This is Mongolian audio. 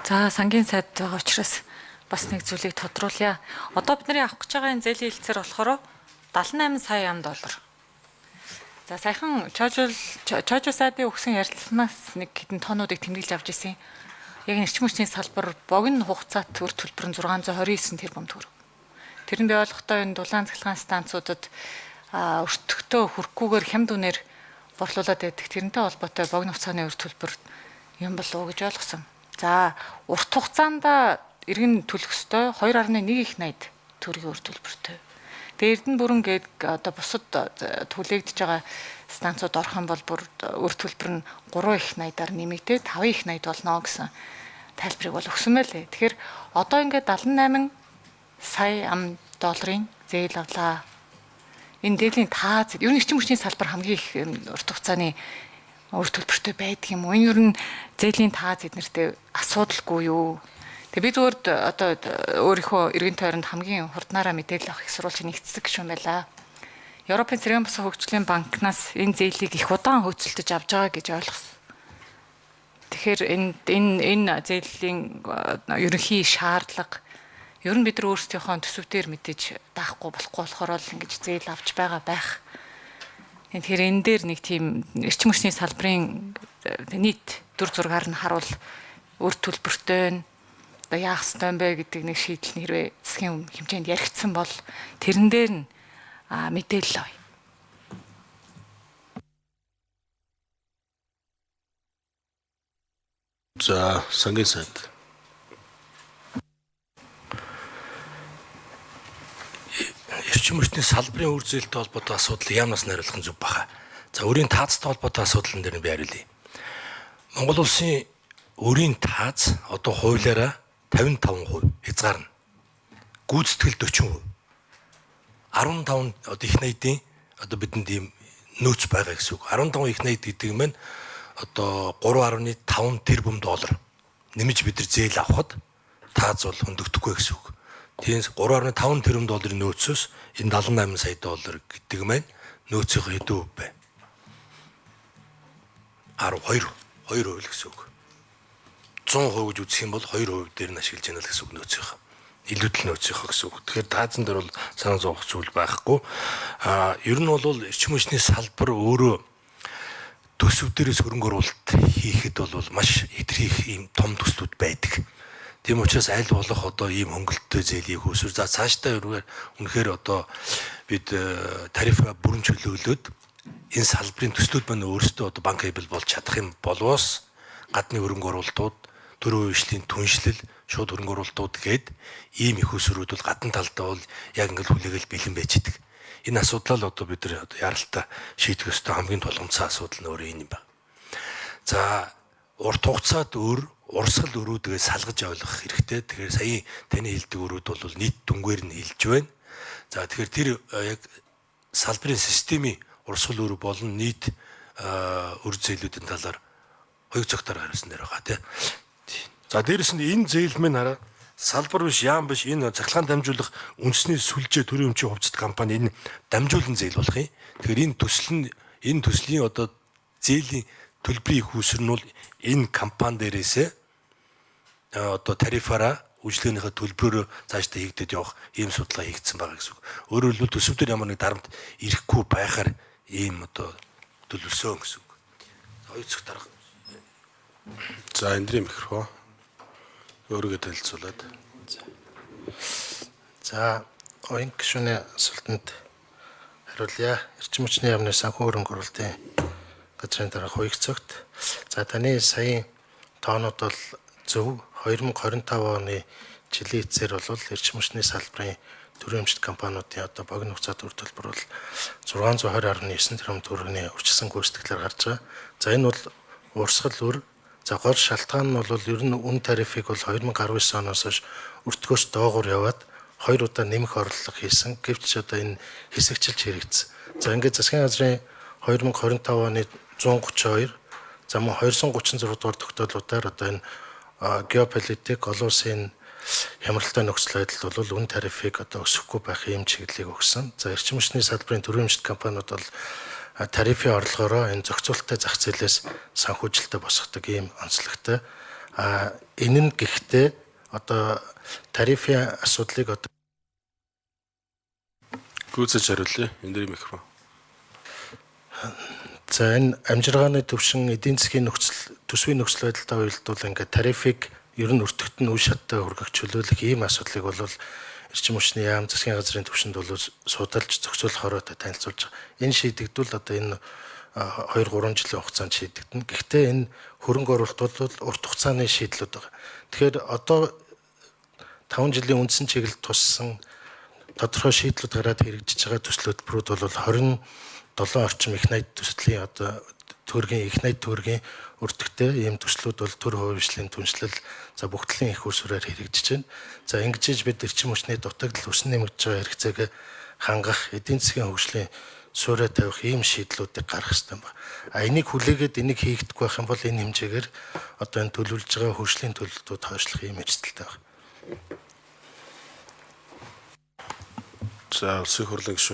За, сангийн сайд байгаа учраас бас нэг зүйлийг тодруулъя. Одоо бидний авах гэж байгаа энэ зээлийн хэлцээр болохоор 78 сая ам доллар. За, саяхан Чожил сайдын өгсөн ярилцлагаас нэг хэдэн тоонуудыг тэмдэглэж авч ирсэн. Яг эрчим хүчний салбар богино хугацаат төр төлбөр нь 629 тэрбум төгрөг. Тэр нь би ойлгохдоо энэ дулаан цахилгаан станцуудад өртөгтөө хүрхгүйгээр хямд үнээр борлуулад байдаг. Тэрнтэй холбоотой богино хугацааны өр төлбөр юм болов уу гэж ойлгосон. За, урт хугацаанд иргэн төлөх ёстой 2.1 их 80 төгрөгийн өр төлбөртэй. Тэгээ Эрдэнэ бүрэн гээд одоо бусад түлээгдэж байгаа станцууд орох юм бол бүр өр төлбөр нь 3 их 80-аар нэмэгдээд 5 их 80 болно гэсэн тайлбарыг бол өгсөн байлээ. Тэгэхээр одоо ингээд 78 сая ам долларын зээл авлаа. Энэ зээлийн тааз ер нь эрчим хүчний салбар хамгийн их урт хугацааны өр төлбөртэй байдаг юм уу? Энэ ер нь зээлийн тааз эднэртэй асуудалгүй юу? Тэгээ би зүгээр одоо өөрийнхөө эргэн тойронд хамгийн хурднаараа мэдээлэл авах их сурвалж нэгтсэг гишүүн байлаа. Европын цэргийн бус хөгжлийн банкнаас энэ зээлийг их удаан хөөцөлдөж авч байгаа гэж ойлгосон. Тэгэхээр энэ зээлийн ерөнхий шаардлага ер нь бид нар өөрсдийнхөө төсөв дээр мэдээж даахгүй болохгүй болохоор л ингэж зээл авч байгаа байх. Тэгэхээр энэ дээр нэг тийм эрчим хүчний салбарын нийт дүр зургаар нь харуул өр төлбөртэй нь одоо яах ёстой юм бэ гэдэг нэг шийдэл нь хэрвээ засгийн хэмжээнд яригдсан бол тэрэн дээр нь мэдээлэл авъя. За, сангийн сайд. Эрчим хүчний салбарын үр зээлтэй холбоотой асуудал яамнаас найруулах нь зөв баха. За, өрийн таазтай холбоотой асуудлан дээр нь би хариулъя. Монгол улсын өрийн тааз одоо хуулиараа 55% хязгаарна. Гүйцэтгэл 40%. 15 одоо их найдын одоо бидэнд ийм нөөц байгаа гэсэн үг. 15 их найд гэдэг нь одоо 3.5 тэрбум доллар нэмж бид нар зээл авахд тааз бол хөндөгдөхгүй гэсэн үг. Тийм 3.5 тэрбум долларын нөөцөөс энэ 78 сая доллар гэдэг маань нөөцийн хэдэн хувь бэ? 12 2% л гэсэн үг. 100% гэж үзэх юм бол 2% дээр нь ашиглаж байна л гэсэн үг нөөцийнх. Илүүдэл нөөцийнхөө гэсэн үг. Тэгэхээр таазан дээр бол санаа зовох зүйл байхгүй. А ер нь бол эрчим хүчний салбар өөрөө төсөв дээрээс хөрөнгө оруулалт хийхэд бол маш хэтэрхий ийм том төслүүд байдаг. Тийм учраас аль болох одоо ийм хөнгөлөлттэй зээлийг хөөсөр. За, цаашдаа өргөөр үнэхээр одоо бид тарифаа бүрэн чөлөөлөөд энэ салбарын төслүүд маань өөрсдөө одоо банкабл болж чадах юм болвоос гадны хөрөнгө оруулалтууд, төрийн хувьчлалын түншлэл, шууд хөрөнгө оруулалтууд гээд ийм их усрүүд бол гадна талдаа бол яг ингээл хүлээгээл бэлэн байж идэг. Энэ асуудлаа л одоо бид нар яралтай шийдэх ёстой хамгийн тулгымцсан асуудал нь өөрөө энэ юм байна. За, урт хугацаанд өөр урсгал өрүүдгээ салгаж ойлгох хэрэгтэй. Тэгэхээр саяын таны хэлдэг өрүүд бол нийт дүнгээр нь хэлж байна. За, тэгэхээр тэр яг салбарын системийн урсгал өрөө болон нийт өр зээлүүдийн талаар хоёуг цогтоор хариулсан дээр байгаа тий. За, дээрэс нь энэ зээл мэн хараа салбар биш, яам биш, энэ цахилгаан дамжуулах үндэсний сүлжээ төрийн өмчийн хувьцат компани энэ дамжуулан зээл болох юм. Тэгэхээр энэ төсөл нь энэ төслийн одоо зээлийн төлбөрийн их үүсвэр нь бол энэ компани дээрээсээ одоо тарифаараа үйлчилгээнийхээ төлбөрөөр цаашдаа хийгдээд явах ийм судалгаа хийгдсэн байгаа гэсэн үг. Өөрөөр хэлбэл төсөв дээр ямар нэг дарамт ирэхгүй байхаар ийм одоо төлөвлөсөн гэсэн үг. Хоёр цэг дарга. За, эндрийн микрофон өөрийгөө танилцуулаад. За, оюун гишүүний асуултанд хариулъя. Эрчим хүчний яамны санхүү хөрөнгө оруулалтын газрын дарга Хуйг цогт. За, таны саяын тоонууд бол зөв. 2025 оны жилийн эцсээр бол эрчим хүчний салбарын төрийн өмчт компаниудын одоо богино хугацаат үр төлбөр бол 620.9 тэрбум төгрөгийн урьдчилсан гүйцэтгэлээр гарч байгаа. За, энэ бол урсгал үр. За, гол шалтгаан нь бол ер нь үн тарифыг бол 2019 оноос хойш өртгөөс доогуур яваад хоёр удаа нэмэх орлого хийсэн. Гэвч одоо энэ хэсэгчилж хэрэгжсэн. За, ингээд засгийн газрын 2025 оны 132, за мөн 236 дугаар тогтоолуудаар одоо энэ геополитик олон улсын хямралтай нөхцөл байдалд бол үн тарифыг одоо өсөхгүй байх ийм чиглэлийг өгсөн. За, эрчим хүчний салбарын төрийн өмчт компаниуд бол тарифын орлогоороо энэ зохицуулттай зах зээлээс санхүүжилтээ босгодог ийм онцлогтой. А энэ нь гэхдээ одоо тарифын асуудлыг одоо Гүйцэж хариулъя. Энэ дээр микро. За энэ амжиргааны төвшин эдийн засгийн нөхцөл төсвийн нөхцөл байдалтай уялдуул ингээд тарифыг ер нь өртөгт нь үе шаттай хүргэх чөлөөлөх ийм асуудлыг бол эрчим хүчний яам засгийн газрын төвшөнд бол судалж зохицуулах хороотой танилцуулж байгаа. Энэ шийдэгдвэл одоо энэ 2 3 жилийн хугацаанд шийдэгдэнэ. Гэхдээ энэ хөрөнгө оруулалт бол урт хугацааны шийдлүүд байгаа. Тэгэхээр одоо 5 жилийн үндсэн чиглэл туссан тодорхой шийдлүүд гараад хэрэгжиж байгаа төсөл хөтөлбөрүүд бол 27 орчим их найд төслийн одоо төгрөгийн их найд төгрөгийн өртөгтэй ийм төслүүд бол төр хувийн түншлэл за бүх төрлийн их усраар хэрэгжиж байна. За ингэж бид эрчим хүчний дутагдал өсөн нэмэгдэж байгаа хэрэгцээг хангах эдийн засгийн хөгжлийн суурь тавих ийм шийдлүүдийг гаргах хэрэгтэй байна. А энийг хүлээгээд энийг хийгдэхгүй байх юм бол энэ хэмжээгээр одоо энэ төлөвлөж байгаа хөгжлийн төлөлтүүд хойшлох ийм эрсдэлтэй байна. За улсын хурлын гишүүн